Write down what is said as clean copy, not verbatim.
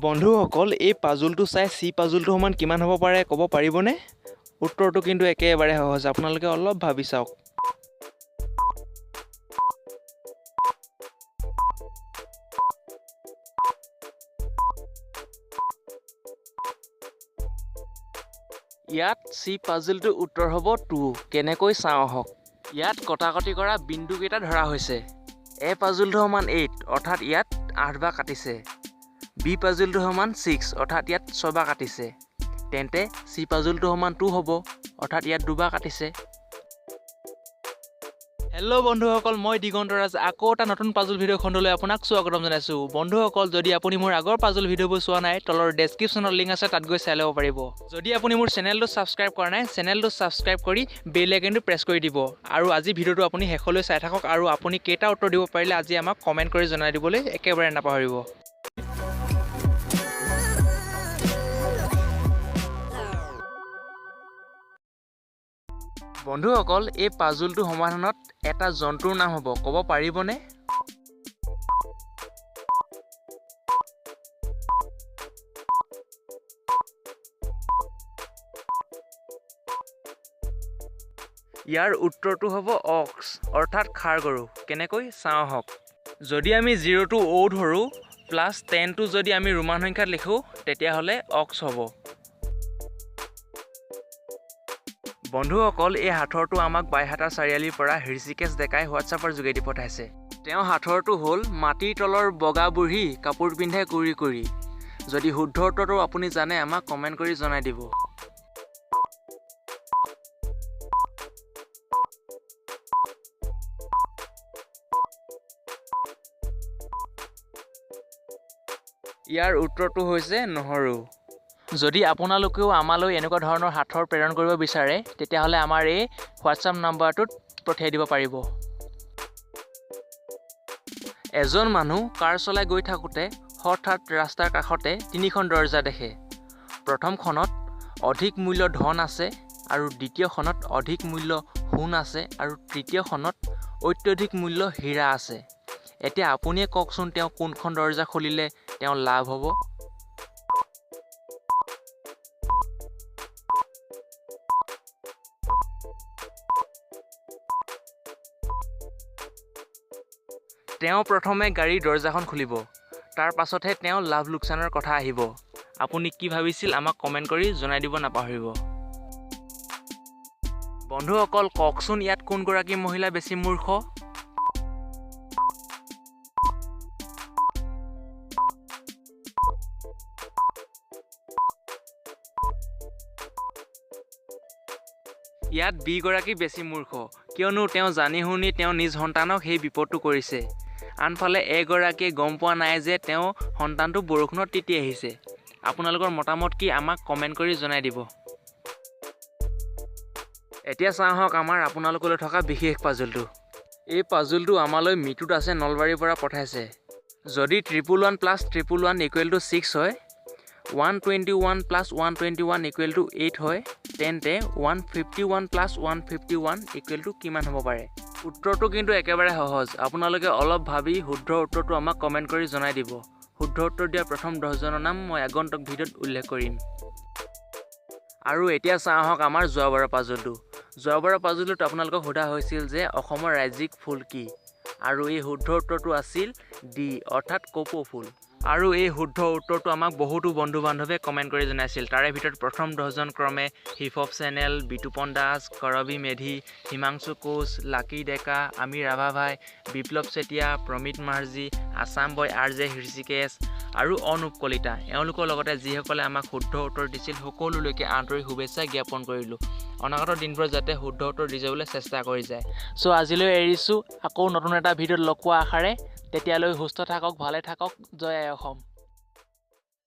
বন্ধুসকল, এই পাজুলটো চাই চি পাজুলটো সমান কিমান হ'ব পাৰে ক'ব পাৰিবনে? উত্তৰটো কিন্তু একেবাৰে সহজ। আপোনালোকে অলপ ভাবি চাওক। ইয়াত চি পাজুলটোৰ উত্তৰ হ'ব 2। কেনেকৈ চাওঁ আহক। ইয়াত কটাকটি কৰা বিন্দুকেইটা ধৰা হৈছে। এ পাজুলটো সমান 8, অৰ্থাৎ ইয়াত 8 বাৰ কাটিছে। বি পাজুলটো সমান 6, অৰ্থাৎ ইয়াত 6 বাৰ কাটিছে। তেন্তে চি পাজুলটো সমান 2 হ'ব, অৰ্থাৎ ইয়াত দুবাৰ কাটিছে। হেল্ল' বন্ধুসকল, মই দিগন্ত ৰাজ আকৌ এটা নতুন পাজুল ভিডিঅ' খণ্ডলৈ আপোনাক স্বাগতম জনাইছোঁ। বন্ধুসকল, যদি আপুনি মোৰ আগৰ পাজুল ভিডিঅ'বোৰ চোৱা নাই, তলৰ ডেছক্ৰিপশ্যনত লিংক আছে, তাত গৈ চাই ল'ব পাৰিব। যদি আপুনি মোৰ চেনেলটো ছাবস্ক্ৰাইব কৰা নাই, চেনেলটো ছাবস্ক্ৰাইব কৰি বেল আইকনটো প্ৰেছ কৰি দিব। আৰু আজি ভিডিঅ'টো আপুনি শেষলৈ চাই থাকক আৰু আপুনি কেইটা উত্তৰ দিব পাৰিলে আজি আমাক কমেণ্ট কৰি জনাই দিবলৈ একেবাৰে নাপাহৰিব। বন্ধুসকল, এই পাজুলটো সমাধানত এটা জন্তুৰ নাম হ'ব, ক'ব পাৰিবনে? ইয়াৰ উত্তৰটো হ'ব অক্স, অৰ্থাৎ ষাঁড় গৰু। কেনেকৈ চাওঁ আহক। যদি আমি জিৰ'টো অ' ধৰোঁ, প্লাছ 10টো যদি আমি ৰোমান সংখ্যাত লিখোঁ, তেতিয়াহ'লে অক্স হ'ব। বন্ধুসকল, এই সাঁথৰটো আমাক বাইহাটা চাৰিআলিৰ পৰা হৃষিকেশ ডেকাই হোৱাটছআপৰ যোগেদি পঠাইছে। তেওঁ সাঁথৰটো হ'ল, মাটিৰ তলৰ বগা বুঢ়ী, কাপোৰ পিন্ধে কুৰি কুৰি। যদি শুদ্ধ উত্তৰটো আপুনি জানে, আমাক কমেণ্ট কৰি জনাই দিব। ইয়াৰ উত্তৰটো হৈছে নহৰু। যদি আপোনালোকেও আমালৈ এনেকুৱা ধৰণৰ সাঁথৰ প্ৰেৰণ কৰিব বিচাৰে, তেতিয়াহ'লে আমাৰ এই হোৱাটছআপ নাম্বাৰটোত পঠিয়াই দিব পাৰিব। এজন মানুহ কাৰ চলাই গৈ থাকোঁতে হঠাৎ ৰাস্তাৰ কাষতে তিনিখন দৰ্জা দেখে। প্ৰথমখনত অধিক মূল্য ধন আছে আৰু দ্বিতীয়খনত অধিক মূল্য সোণ আছে আৰু তৃতীয়খনত অত্যধিক মূল্য হীৰা আছে। এতিয়া আপুনিয়ে কওকচোন, তেওঁ কোনখন দৰ্জা খুলিলে তেওঁৰ লাভ হ'ব? তেওঁ প্ৰথমে গাড়ীৰ দৰ্জাখন খুলিব, তাৰ পাছতহে তেওঁ লাভ লোকচানৰ কথা আহিব। আপুনি কি ভাবিছিল, আমাক কমেণ্ট কৰি জনাই দিব নাপাহৰিব। বন্ধুসকল, কওকচোন ইয়াত কোনগৰাকী মহিলা বেছি মূৰ্খ? ইয়াত বি গৰাকী বেছি মূৰ্খ, কিয়নো তেওঁ জানি শুনি তেওঁ নিজ সন্তানক সেই বিপদটো কৰিছে। আনফালে এগৰাকীয়ে গম পোৱা নাই যে তেওঁ সন্তানটো বৰষুণত তিতি আহিছে। আপোনালোকৰ মতামত কি, আমাক কমেণ্ট কৰি জনাই দিব। এতিয়া চাওঁ আহক আমাৰ আপোনালোকলৈ থকা বিশেষ পাজুলটো। এই পাজুলটো আমালৈ মিতু দাসে নলবাৰীৰ পৰা পঠাইছে। যদি 111 plus 111 equal to 6 হয়, 121 plus 121 equal to 8 হয়, তেন্তে 151 plus 151 equal to কিমান হ'ব পাৰে? উত্তৰটো কিন্তু একেবাৰে সহজ। আপোনালোকে অলপ ভাবি শুদ্ধ উত্তৰটো আমাক কমেণ্ট কৰি জনাই দিব। শুদ্ধ উত্তৰ দিয়া প্ৰথম 10জনৰ নাম মই আগন্তুক ভিডিঅ'ত উল্লেখ কৰিম। আৰু এতিয়া চাওঁ আহক আমাৰ যোৱাবাৰৰ পাজলটো। যোৱাবাৰৰ পাজলটোত আপোনালোকক সোধা হৈছিল যে অসমৰ ৰাজ্যিক ফুল কি আৰু এই শুদ্ধ উত্তৰটো আছিল ডি, অৰ্থাৎ কপৌ ফুল। আৰু এই শুদ্ধ উত্তৰটো আমাক বহুতো বন্ধু বান্ধৱে কমেণ্ট কৰি জনাইছিল। তাৰে ভিতৰত প্ৰথম 10জন ক্ৰমে hip hop channel, Bitupan Das, Karabi Medhi, Himangshu Koch, Lucky Deka, Amir Rabha ভাই, Biplab Chetia, Pramit Marji, Assam boy R J Hrishikesh আৰু অনুপ কলিতা। এওঁলোকৰ লগতে যিসকলে আমাক শুদ্ধ উত্তৰ দিছিল, সকলোলৈকে আন্তৰিক শুভেচ্ছা জ্ঞাপন কৰিলোঁ। অনাগত দিনবোৰত যাতে শুদ্ধ উত্তৰ দি যাবলৈ চেষ্টা কৰি যায়। চ' আজিলৈ এৰিছোঁ। আকৌ নতুন এটা ভিডিঅ'ত লগ পোৱা আশাৰে। তেতিয়ালৈ সুস্থ থাকক, ভালে থাকক। জয় আই অসম।